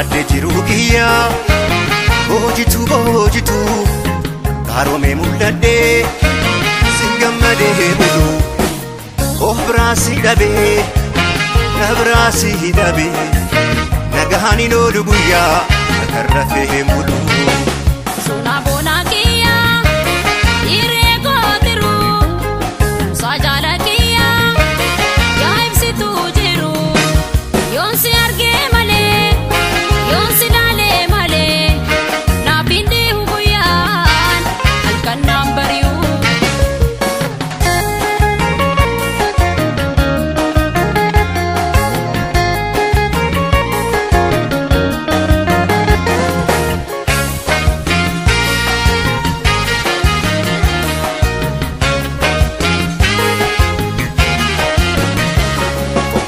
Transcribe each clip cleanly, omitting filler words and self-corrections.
Adde jiruu kiyyaa boojitu boojitu gaaromee mul'adhee sin gammadee bulu of biraa si dhabee na biraa si dhabee nagaan hin oolu guyyaa akarra fee mulu. Sona bona kiyyaa hiree gootiru sajaala kiyyaa yaa ibsituu jiru yoon si argee malee yoon si laalee malee naaf hin dhihu guyyaan halkan naan bari'u.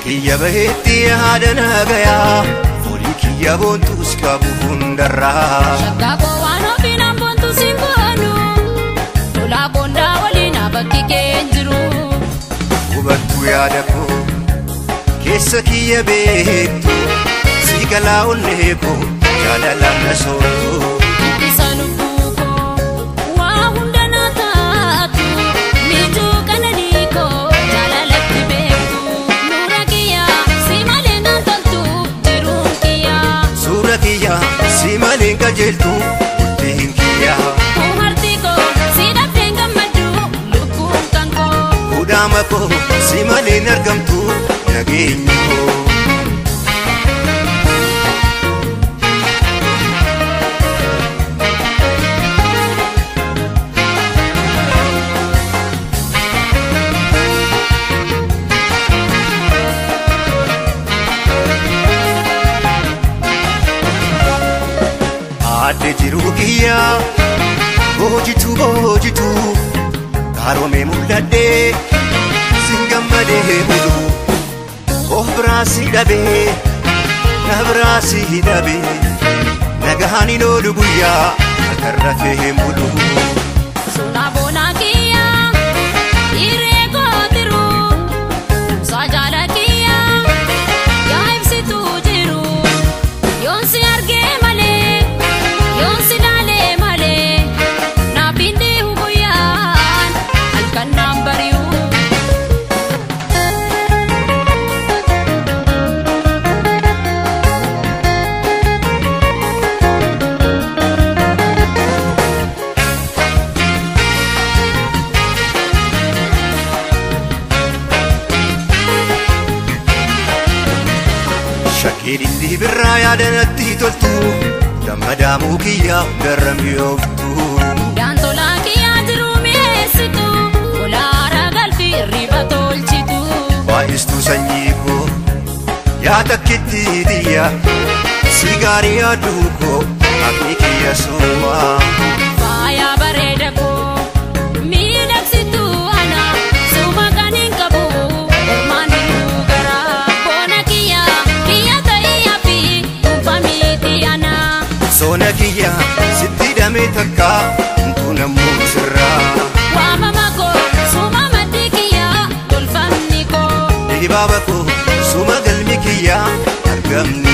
Kiyya baheetti haadha nagayaa foolii kiyya boontuus qabu hundarraa. Shaggaa koo waan ofiin boontu siin boonu lolaa boondaa waliin bakki kee hin jiru. Hubattuu yaada koo keessa kiyya beektu si galaa onnee koo jaalalaan na soortu. Ittisa lubbuu koo waa hunda na taatu miijuu qananii koo jaalalatti beektu. Nuura kiyyaa si malee naan toltu jiruun kiyyaa. Suura kiyya si malee qajeeltu murtiin kiyya. Harti koo si dhabdeen gammadu lubbuun kan koo. Kudhaama koo si malee argamtu nageenyi koo. Adde jiruu kiyyaa boojitu boojitu gaaromee mul'adhee sin gammadee bulu of biraa si dhabee na biraa si dhabee nagaan hin oolu guyyaa akarra fee mulu. Sona bona kiyyaa hiree gootiru sajaala kiyyaa yaa ibsituu jiru yoon si argee malee yoon si laalee malee naaf hin dhihu guyyaan halkan naan bari'u. Shakkiin birraa yaada natti toltu gammadaamuu kiyyaa hundarra mi'ooftu. Daan tolaa kiyyaa jiruu mi'eessitu olaara galfi hirriba tolchitu. Baay'istuu sanyii koo yaa takkitti xiyya si gaarii yaaduu koo haqni kiyya suma. Faaya bareeda koo miidhagsituu ana suma kan hin qabu ormaan hir'uu gara. Boona kiyyaa kiyya ta'ii fi dhuunfaa miti ana. Soona kiyya sitti hidhamee takka homtuu nammuu sirraa. Waamama koo suma maddi kiyyaa tolfamni koo. Dibaaba koo suma galmi kiyya argamni